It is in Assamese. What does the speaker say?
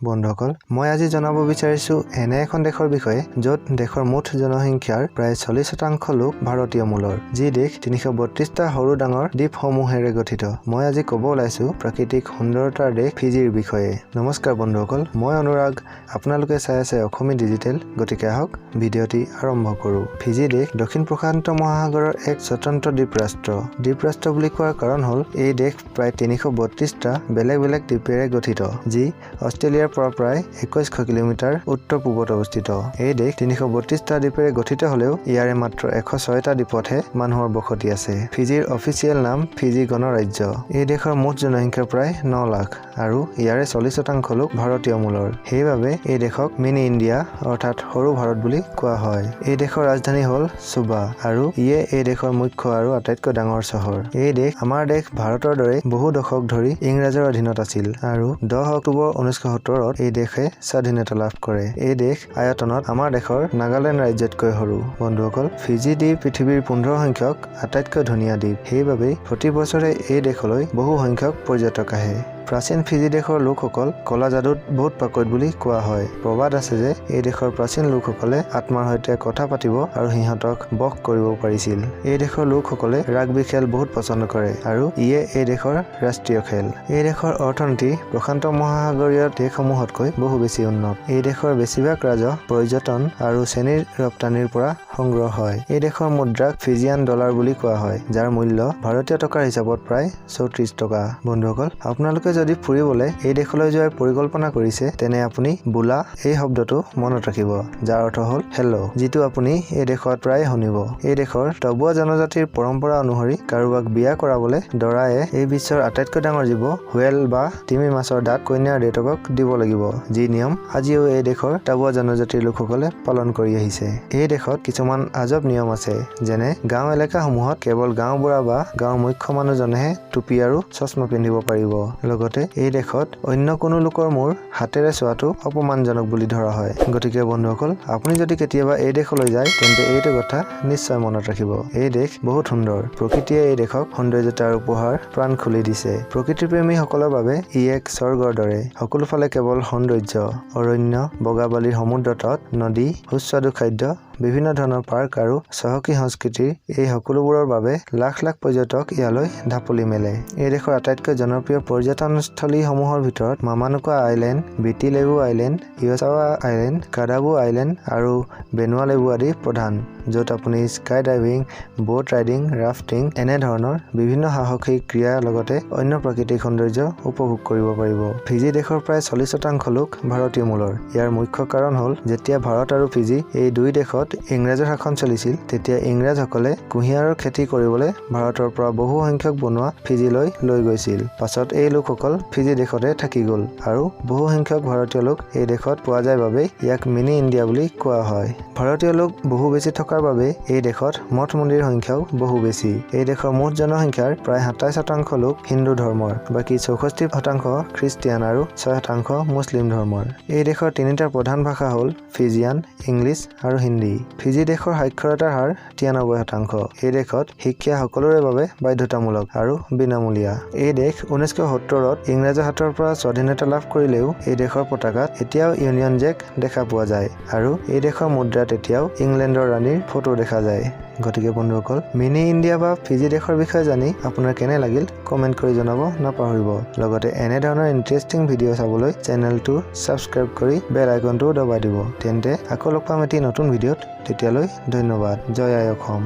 বন্ধুসকল, মই আজি জনাব বিচাৰিছোঁ এনে এখন দেশৰ বিষয়ে, য'ত দেশৰ মুঠ জনসংখ্যাৰ প্ৰায় 40% লোক ভাৰতীয় মূলৰ, যি দেশ 332টা সৰু ডাঙৰ দ্বীপসমূহেৰে গঠিত। মই আজি ক'ব ওলাইছোঁ প্ৰাকৃতিক সুন্দৰতাৰ দেশ ফিজিৰ বিষয়ে। নমস্কাৰ বন্ধুসকল, মই অনুৰাগ, আপোনালোকে চাই আছে অসমী ডিজিটেল। গতিকে আহক, ভিডিঅ'টি আৰম্ভ কৰোঁ। ফিজি দেশ দক্ষিণ প্ৰশান্ত মহাসাগৰৰ এক স্বতন্ত্ৰ দ্বীপৰাষ্ট্ৰ। দ্বীপৰাষ্ট্ৰ বুলি কোৱাৰ কাৰণ হ'ল, এই দেশ প্ৰায় 332টা বেলেগ বেলেগ দ্বীপেৰে গঠিত, যি অষ্ট্ৰেলিয়াৰ পৰা প্ৰায় 2100 কিলোমিটাৰ উত্তৰ পূবত অৱস্থিত। এই দেশ 332টা দ্বীপেৰে গঠিত হ'লেও ইয়াৰে মাত্ৰ 106টা দ্বীপতহে মানুহৰ বসতি আছে। ফিজিৰ অফিচিয়েল নাম ফিজি গণৰাজ্য। এই দেশৰ মুঠ জনসংখ্যা প্ৰায় 9 লাখ আৰু ইয়াৰে 40% লোক ভাৰতীয় মূলৰ। সেইবাবে এই দেশক মিনি ইণ্ডিয়া, অৰ্থাৎ সৰু ভাৰত বুলি কোৱা হয়। এই দেশৰ ৰাজধানী হ'ল চুবা আৰু ইয়ে এই দেশৰ মুখ্য আৰু আটাইতকৈ ডাঙৰ চহৰ। এই দেশ আমাৰ দেশ ভাৰতৰ দৰে বহু দশক ধৰি ইংৰাজৰ অধীনত আছিল আৰু 10 অক্টোবৰ 1970ত এই দেশে স্বাধীনতা লাভ কৰে। এই দেশ আয়তনত আমাৰ দেশৰ নাগালেণ্ড ৰাজ্যতকৈ সৰু। বন্ধুসকল, ফিজি দ্বীপ পৃথিৱীৰ 15 সংখ্যক আটাইতকৈ ধুনীয়া দ্বীপ। সেইবাবেই প্ৰতি বছৰে এই দেশলৈ বহু সংখ্যক পৰ্যটক আহে। প্ৰাচীন ফিজি দেশৰ লোকসকল কলা যাদুত বহুত পাকৈত বুলি কোৱা হয়। প্ৰবাদ আছে যে এই দেশৰ প্ৰাচীন লোকসকলে আত্মাৰ সৈতে কথা পাতিব আৰু সিহঁতক বশ কৰিব পাৰিছিল। এই দেশৰ লোকসকলে ৰাগবি খেল বহুত পছন্দ কৰে আৰু ইয়ে এই দেশৰ ৰাষ্ট্ৰীয় খেল। এই দেশৰ অৰ্থনীতি প্ৰশান্ত মহাসাগৰীয় দেশসমূহতকৈ বহু বেছি উন্নত। এই দেশৰ বেছিভাগ ৰাজহ পৰ্যটন আৰু চেনিৰ ৰপ্তানিৰ পৰা সংগ্ৰহ হয়। এই দেশৰ মুদ্ৰাক ফিজিয়ান ডলাৰ বুলি কোৱা হয়, যাৰ মূল্য ভাৰতীয় টকাৰ হিচাপত প্ৰায় 34 টকা। বন্ধুসকল, আপোনালোকে যদি ফুৰিবলৈ এই দেশলৈ যোৱাৰ পৰিকল্পনা কৰিছে, তেনে আপুনি বোলা এই শব্দটো মনত ৰাখিব, যাৰ অৰ্থ হ'ল হেল্ল', যিটো আপুনি এই দেশত প্ৰায়ে শুনিব। এই দেশৰ টবুৱা জনজাতিৰ পৰম্পৰা অনুসৰি কাৰোবাক বিয়া কৰাবলৈ দৰায়ে এই বিশ্বৰ আটাইতকৈ ডাঙৰ জীৱ হোৱেল বা তিমি মাছৰ দাঁত কন্যাৰ দেউতাকক দিব লাগিব, যি নিয়ম আজিও এই দেশৰ টাবুৱা জনজাতিৰ লোকসকলে পালন কৰি আহিছে। এই দেশত কিছুমান আজব নিয়ম আছে, যেনে গাঁও এলেকাসমূহত কেৱল গাঁওবুঢ়া বা গাঁৱৰ মুখ্য মানুহজনেহে টুপি আৰু চশমা পিন্ধিব পাৰিব। লগতে এই দেশত অন্য কোনো লোকৰ মূৰ হাতেৰে চোৱাটো অপমানজনক বুলি ধৰা হয়। গতিকে বন্ধুসকল, আপুনি যদি কেতিয়াবা এই দেশলৈ যায়, তেন্তে এইটো কথা নিশ্চয় মনত ৰাখিব। এই দেশ বহুত সুন্দৰ। প্ৰকৃতিয়ে এই দেশক সৌন্দৰ্যতাৰ উপহাৰ প্ৰাণ খুলি দিছে। প্ৰকৃতিপ্ৰেমীসকলৰ বাবে ই এক স্বৰ্গৰ দৰে। সকলোফালে কেৱল সৌন্দৰ্য। অৰণ্য, বগা বালিৰ সমুদ্ৰ তট, নদী, সুস্বাদু খাদ্য, বিভিন্ন ধৰণৰ পাৰ্ক আৰু চহকী সংস্কৃতিৰ, এই সকলোবোৰৰ বাবে লাখ লাখ পৰ্যটক ইয়ালৈ ঢাপলি মেলে। এই দেশৰ আটাইতকৈ জনপ্ৰিয় পৰ্যটনস্থলীসমূহৰ ভিতৰত মামানুকা আইলেণ্ড, ভিটি লেভু আইলেণ্ড, য়াছাৱা আইলেণ্ড, কাডাবু আইলেণ্ড আৰু ভেনুৱা লেভু আদি প্ৰধান, য'ত আপুনি sky diving, boat riding, rafting এনেধৰণৰ বিভিন্ন সাহসিক ক্ৰীড়াৰ লগতে অন্য প্ৰাকৃতিক সৌন্দৰ্য উপভোগ কৰিব পাৰিব। ফিজি দেশৰ প্ৰায় 40% লোক ভাৰতীয় মূলৰ। ইয়াৰ মুখ্য কাৰণ হ'ল, যেতিয়া ভাৰত আৰু ফিজি এই দুই দেশত ইংৰাজৰ শাসন চলিছিল, তেতিয়া ইংৰাজসকলে কুঁহিয়াৰৰ খেতি কৰিবলৈ ভাৰতৰ পৰা বহু সংখ্যক বনুৱা ফিজিলৈ লৈ গৈছিল। পাছত এই লোকসকল ফিজি দেশতে থাকি গ'ল আৰু বহু সংখ্যক ভাৰতীয় লোক এই দেশত পোৱা যায় বাবেই ইয়াক মিনি ইণ্ডিয়া বুলি কোৱা হয়। ভাৰতীয় লোক বহু বেছি থকাৰ বাবে এই দেশত মঠ মন্দিৰৰ সংখ্যাও বহু বেছি। এই দেশৰ মুঠ জনসংখ্যাৰ প্ৰায় 27% লোক হিন্দু ধৰ্মৰ, বাকী 64% খ্ৰীষ্টিয়ান আৰু 6% মুছলিম ধৰ্মৰ। এই দেশৰ তিনিটা প্ৰধান ভাষা হ'ল ফিজিয়ান, ইংলিছ আৰু হিন্দী। ফিজি দেশৰ সাক্ষৰতাৰ হাৰ 93%। এই দেশত শিক্ষা সকলোৰে বাবে বাধ্যতামূলক আৰু বিনামূলীয়া। এই দেশ 1970ত ইংৰাজৰ হাতৰ পৰা স্বাধীনতা লাভ কৰিলেও এই দেশৰ পতাকাত এতিয়াও ইউনিয়ন জেক দেখা পোৱা যায় আৰু এই দেশৰ মুদ্ৰাত এতিয়াও ইংলেণ্ডৰ ৰাণীৰ ফটো দেখা যায়। গতিকে বন্ধুসকল, মিনি ইণ্ডিয়া বা ফিজি দেশৰ বিষয়ে জানি আপোনাৰ কেনে লাগিল, কমেণ্ট কৰি জনাব নাপাহৰিব। লগতে এনেধৰণৰ ইণ্টাৰেষ্টিং ভিডিঅ' চাবলৈ চেনেলটো ছাবস্ক্ৰাইব কৰি বেল আইকনটোও দবাই দিব। তেন্তে আকৌ লগ পাম এটি নতুন ভিডিঅ'ত। তেতিয়ালৈ ধন্যবাদ। জয় আই অসম।